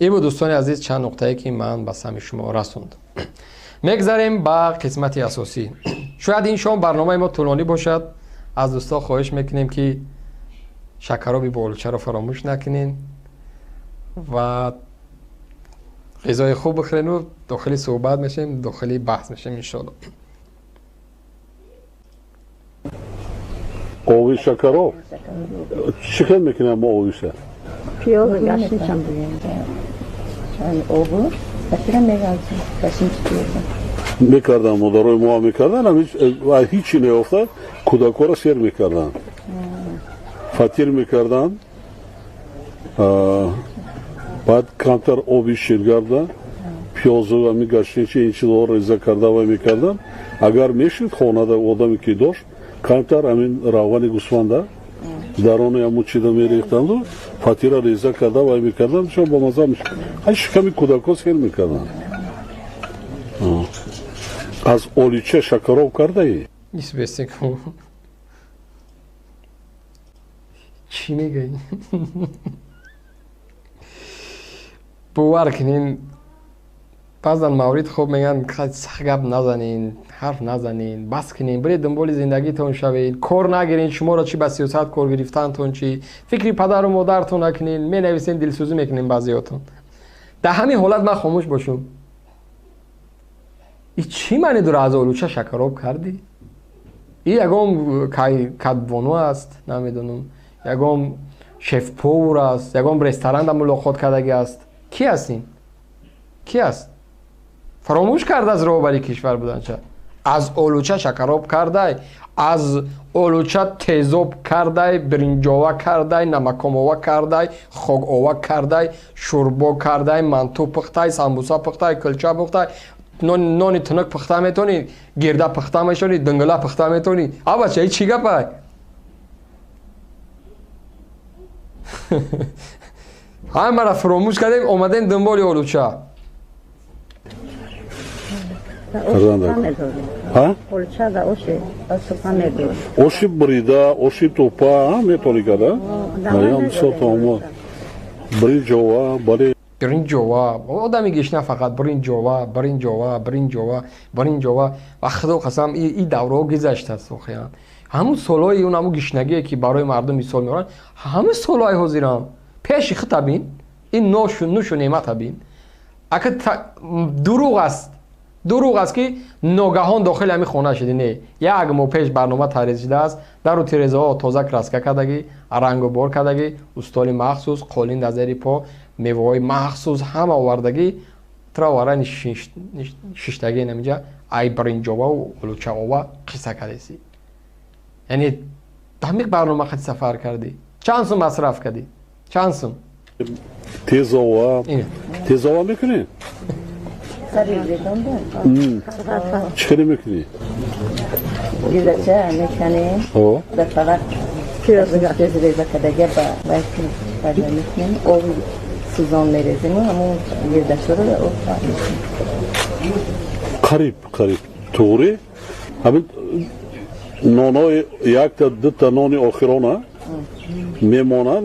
Ин буд, дӯстони азиз, чанд нуқтае, ки ман ба самъи шумо расондам. Мегзарем ба қисмати асосӣ. Шояд ин шом барномаи мо тӯлонӣ бошад. Аз дӯстон хоҳиш мекунем, ки шакароби болучаро фаромӯш накунед ва ғизои хуб бихӯрену дохили суҳбат мешем, дохили баҳс мешем, иншоалло. Ови шакароб чӣ хел мекунем мо овиша? Пиёзу гашничам буем. Обу фатира меғалзем, гашнич пиёза. Мекардан, модарои мо мекардан, ҳичи неёфта кӯдакҳоро сер мекардан, фатир мекардан, баъд камтар оби ширгарда пиёзу ами гашничи ин чизҳоро реза карда вай мекардан. Агар мешуд, хонада одаме ки дошт, камтар амин равғани гӯсфанда дарони ҳамун чиза мерехтанду фатира реза карда вай мекардан, бисёр бомазза мешуд. Ҳай, шиками кӯдакҳо сер мекарданд. Аз олича шакароб кардаи? Чӣ мегӯӣ? Бовар кунин, баъзан маврид хоб мегӯянд, сахт гап назанен, ҳарф назанен, бас кунен, биред дунболи зиндагитон шавед, кор нагирен, шуморо чӣ ба сиёсат кор гирифтантон, чӣ фикри падару модартон накунен. Менависен, дилсӯзӣ мекунем баъзеётон. Дар ҳамин ҳолат ман хомӯш бошум, и чӣ маъне дора? Аз олуча шакароб кардӣ? И ягон кадбону аст, намедонам, ягон шеф-повар аст, ягон ресторанда мулоқот кардагӣ аст? Ки аст ин? Ки аст? Фаромӯш кардааст роҳбари кишвар буданча. Аз олуча шакароб кардай, аз олуча тезоб кардай, биринҷова кардай, намакомова кардай, хокова кардай, шӯрбо кардай, манту пухтай, самбуса пухтай, кулча пухтай, нони тунук пухта метонӣ, гирда пухта мешонӣ, дунгула пухта метонӣ? А бача, и чӣ гапай? Ҳамаро фуромӯш кардем, омадем дунболи олуча. Оши бурида, оши тӯпа метонӣ карда, бисёр таомо, биринҷова, бале. Биринҷова. Одами гишна фақат биринҷова, биринҷова, биринҷова, биринҷова. Ва худо қасам, и давраҳо гузаштааст воқеан. Ҳамун солҳои он, ҳамун гишнагие, ки барои мардум мисол меоранд, ҳамун солҳои ҳозирам пеши худ бин, ин нӯшу неъмата бин. Ака, дурӯғ аст, дурӯғ аст, ки ногаҳон дохили ҳамин хона шудӣ. Не, як моҳ пеш барнома таҳрир шудааст, дару тирезаҳо тоза краска кардагӣ, рангу бор кардагӣ, устоли махсус, қолин дар зери по, меваҳои махсус ҳама овардагӣ, тра овара шиштагӣ, инаминҷа ай биринҷоваву олучаова қисса кардеси. Яъне ҳамин барнома қати сафар кардӣ, чанд сум масраф кардӣ, чанд сум? Тезова, тезова мекунӣ? Чӣ хеле мекунӣ? Гирдача меканем, дар фарақ пиёз реза кардага ба вай мекунем, оби сӯзон мерезему ҳамун гирдачаро дар об фар мекунем. Қариб қариб туғри ҳамин нонои якта дута нони охирона мемонад,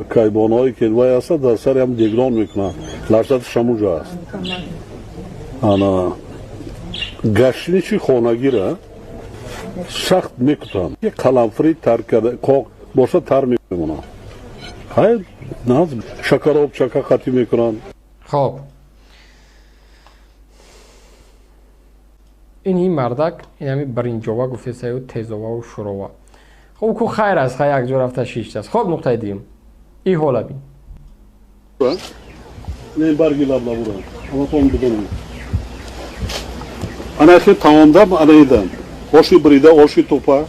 кайбонҳое ки вай ҳастад, дар сари ҳам дегдон мекунанд, лаззаташ ҳамунҷо аст. Ана гаштиничи хонагира сахт мекутанд, қаламфури тар карда қоқ боша, тар мемонад. Ҳай, наз шакароб чака қатӣ мекунанд. Хоб, ин мардак инами биринҷова гуфтесаю, тезоваву шӯрова. Хоб, ку хайр аст, хай, якҷо рафта шиштааст. Хоб, нуқтаи дуюм, и ҳола бин. Не, барги лаблабура ҳаматон бидонем. Ана хел таомдам, ана идам оши бурида, оши тӯпа,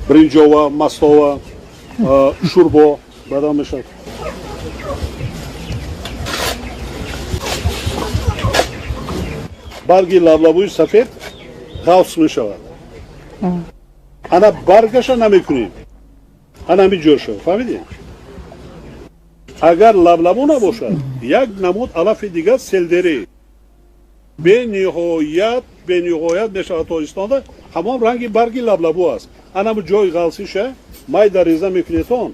биринҷова, мастова, шӯрбо баъдан мешавад. Барги лаблабуи сафед ғафс мешавад. Ана баргаша намекунем, ана ҳамин ҷоша, фаҳмидем. Агар лаблабу набошад, як намуд алафи дигар, селдерей, бениҳоят, бениҳоят мешавад Тоҷикистонда, ҳамон ранги барги лаблабу аст. Анаму ҷои ғалсиша майда реза мекунедон.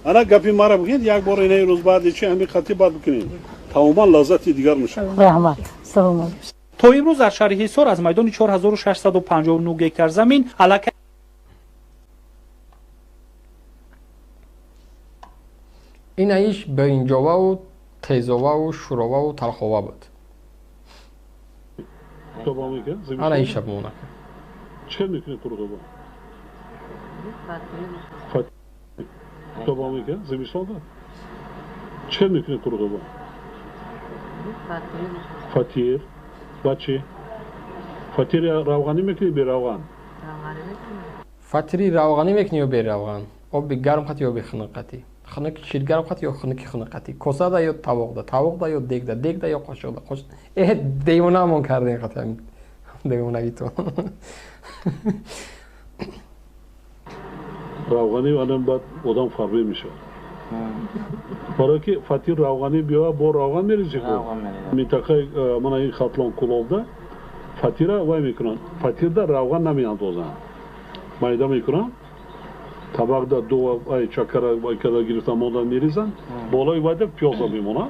Ана гапи мара бигӯед, як бор инаи рӯз баъди чи ҳамин хати баъд бикунед. Тамоман лаззати дигар мешавад. Раҳмат. Саломат. То имрӯз дар шаҳри Ҳисор аз майдони 4659 гектар замин аллакай инаиш биринҷоваву тезоваву шуроваву талхова буд. Ана иша бимонак. Чӣ мекунед қурғаба? Тоба мекунед зимистонда? Чӣ мекунед қурғаба? Фатир. Баъд чӣ? Фатири равғанӣ мекунӣ беравған? Фатири равғанӣ мекунӣ ё беравған? Оби гарм қати ё бехунук қати? Хунук ширгарм қати ё хунуки хунук қати? Косада ё тавоқда? Тавоқда ё дегда? Дегда ё қошуқда? Қошуқ... Э, девонаамон кардем қати девонагито. Равғанӣ анам баъд одам фарбе мешавад. Барое ки фатир равғанӣ биёва бо равған мерезӣ ку. Минтақаи мана ин Хатлон Кулобда фатира вай мекунанд. Фатирда равған намеандозанд. Майда мекунанд. Табақда ду ай чакара вай када гирифта монда мерезанд. Болои вайда пиёза мемонад.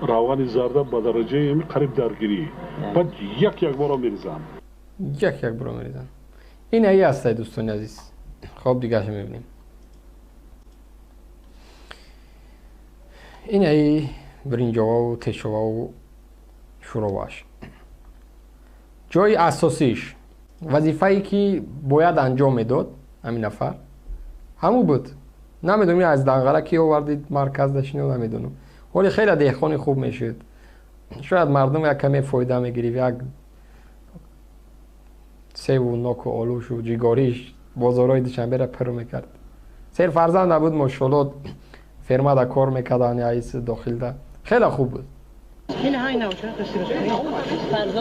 Равғани зарда ба дараҷаи ами қариб даргирӣ. Баъд як як бора мерезанд. Як як бора мерезанд. Ин аи ҳастай дӯстони азиз. Хоб дигарша мебинем. Ин аи биринҷоваву тешоваву шуровааш. Ҷои асосиш, вазифае ки бояд анҷом медод ҳамин нафар ҳамун буд. Намедонам аз Данғара ки овардид марказда шино намедонам. Ҳоли хеле деҳқони хуб мешуд. Шояд мардум як каме фоида мегирифт, як севу ноку олушу ҷигориш бозорҳои Душанберо пур мекард. Сер фарзанд набуд, мошолло фермада кор мекарданд, яис дохилда. Хеле хуб буд.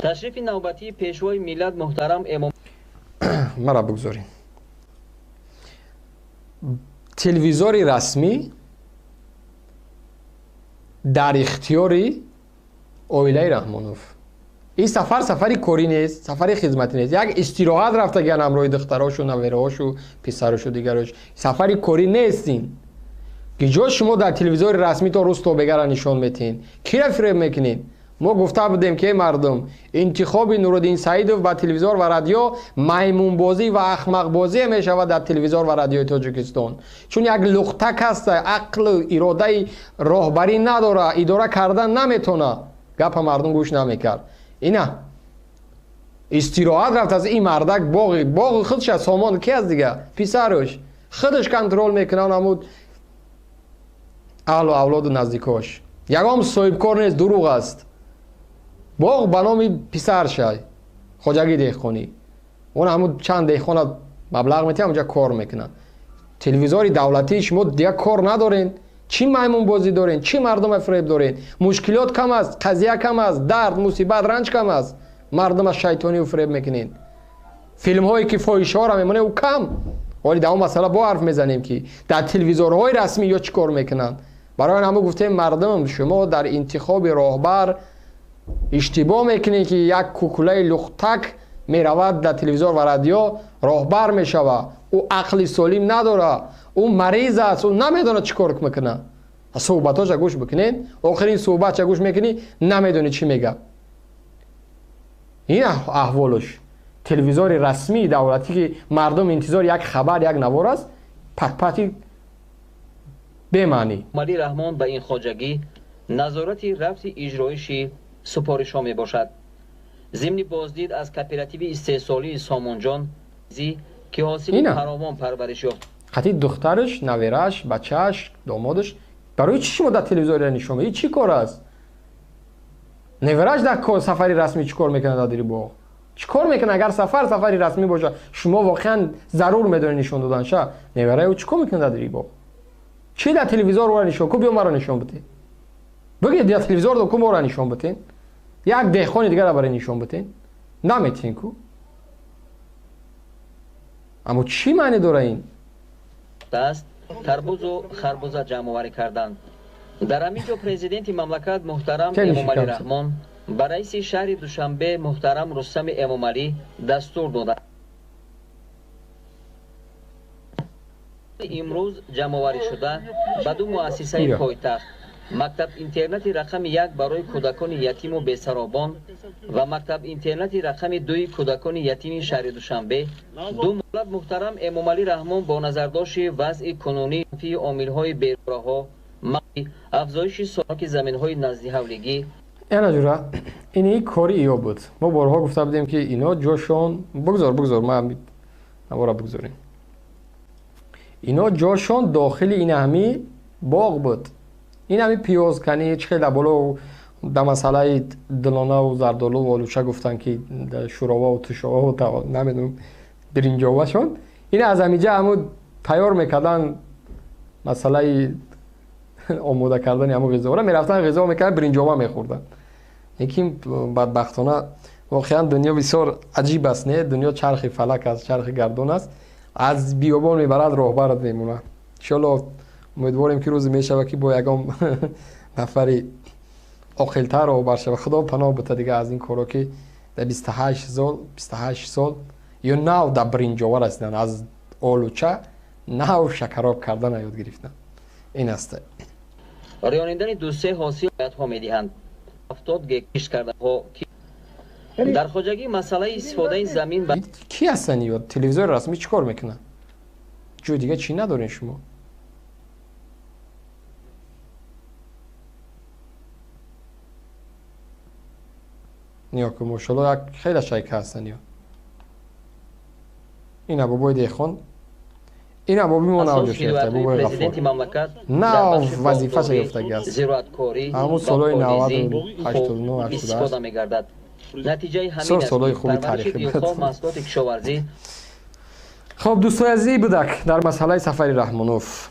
Ташрифи навбатии пешвои миллат муҳтарам Эмом мара бигзоред. Телевизори расмӣ дар ихтиёри оилаи Раҳмонов. Ин сафар сафари корӣ нест, сафари хизматӣ нест. Як истироҳат рафтагиан ҳамроҳи духтарошу, навераҳошу, писарошу, дигарош. Сафари корӣ нест ин. Ки ҷо шумо дар телевизори расмӣ то рӯз то бегара нишон метиҳед? Кира фиреб мекунед? Мо гуфта будем ки мардум, интихоби Нуриддин Саидов ба телевизор ва радио маймунбозӣ ва ахмақбозӣ мешавад дар телевизор ва радиои Тоҷикистон. Чун як луқтак аст, ақлу иродаи роҳбарӣ надора, идора кардан наметона. Гапа мардум гӯш намекард. Ина истироҳат рафт аз ин мардак боғи боғи худша сомон ки аст дига? Писаруш худаш контрол мекунад ҳамун аҳлу авлоду наздикош. Ягон соҳибкор нест, дурӯғ аст. Боғ ба номи писаршай, хоҷагии деҳқонӣ. Он ҳамун чанд деҳқона маблағ метиҳад, ҳамунҷа кор мекунад. Телевизори давлатии шумо дига кор надорен. Чӣ маймунбозӣ дорен? Чӣ мардума фиреб дорен? Мушкилот кам аст, қазия кам аст, дард, мусибат, ранҷ кам аст. Мардума шайтонию фиреб мекунед. Филмҳое ки фоҳишаҳоро мемонед, ӯ кам. Ҳоли дар он масъала бо ҳарф мезанем ки дар телевизорҳои расмӣ ё чӣ кор мекунанд. Барои ҳамон гуфтем мардум, шумо дар интихоби роҳбар иштибоҳ мекунед ки як кукулаи лухтак меравад дар телевизор ва радио роҳбар мешавад. Ӯ ақли солим надорад, ӯ мариз аст, ӯ намедонад чӣ кор мекунад. Суҳбатҳоша гӯш бикунед, охирин суҳбатша гӯш мекунӣ, намедонӣ чӣ мегӯяд. Ин аҳволаш. Телевизори расмии давлатӣ ки мардум интизори як хабар, як навор аст, патпати бемаънӣ. Эмомалӣ Раҳмон ба ин хоҷагӣ назорати рафти иҷроиши супоришҳо мебошад. Зимни боздид аз кооперативи истеҳсолии Сомонҷон, ки ҳосили фаровон парвариш ёфт. Қатъи духтараш, наверааш, бачааш, домодаш барои чӣ шумо дар телевизория нишон медиҳед? Чӣ кор аст? Неверааш дар сафари расмӣ чӣ кор мекунад дар дири боғ? Чӣ кор мекунад агар сафар сафари расмӣ бошад? Шумо воқеан зарур медонед нишон доданша? Невераи ӯ чӣ кор мекунад дар дири боғ? Чӣ дар телевизор ӯро нишон? Ку биё маро нишон бидеҳ. Бигӯед дар телевизор ку моро нишон бидеҳ. Як деҳқони дигарро барои нишон бидеҳ. Наметиҳен ку. Аммо чӣ маъне дора ин? Даст тарбузу харбуза ҷамъоварӣ карданд. Дар ҳамин ҷо президенти мамлакат муҳтарам Эмомалӣ Раҳмон ба раиси шаҳри Душанбе муҳтарам Рустами Эмомалӣ дастур доданд, Имрӯз ҷамъоварӣ шуда ба ду муассисаи пойтахт, мактаб-интернати рақами 1 барои кӯдакони ятиму бесаробон ва мактаб-интернати рақами 2 кӯдакони ятими шаҳри Душанбе ду муҳлат. Муҳтарам Эмомалӣ Раҳмон бо назардошти вазъи кунунии манфии омилҳои берораҳо, афзоиши соки заминҳои наздиҳавлигӣ. Ана ҷура, ини кори иё буд. Мо борҳо гуфта будем, ки ино ҷошон, бигзор, бигзор, ма навора бигзорем. Ино ҷошон дохили ин ҳами боғ буд, ин ҳами пиёзканӣ. Чӣ хел дар боло дар масъалаи дилонаву зардолу олуча гуфтанд, ки шуроваву тушоваву намедонам биринҷовашон, ин аз ҳамиҷа ҳаму тайёр мекардан. Масъалаи омода кардани ҳамун ғизоро мерафтан, ғизо мекардан, биринҷова мехӯрданд. Лекин бадбахтона, воқеан дунё бисёр аҷиб аст. Не, дунё чархи фалак аст, чархи гардон аст, аз биёбон мебарад, роҳбарат мемонад. Иншолло, умедворем, ки рӯзе мешавад, ки бо ягон нафари оқилтар роҳбар шавад. Худо паноҳ бита дига аз ин коро, ки дар 28 сол, 28 сол ё нав дар биринҷова расиданд, аз олуча нав шакароб кардана ёд гирифтанд. Ин аст. Рӯёнидани дусе ҳосилҳо медиҳанд 70 гектар кишт кардаҳо дар хоҷагӣ. Масъалаи истифодаи замин. Ки ҳастанд ё телевизори расмӣ чӣ кор мекунад? Ҷои дига чӣ надорем шумо? Ниё ку, мошалло, як хеле шайка ҳастанд. Ё ина бобои деҳқон, ина боби мо навҷо шефта, бобои Ғафур нав вазифаша ёфтаги аст, ҳамун солҳои 90, 89, 88. Натиҷаи бисёр солҳои хуби таърихӣ буд. Хоб, дӯстои азизи, будак дар масъалаи сафари Раҳмонов.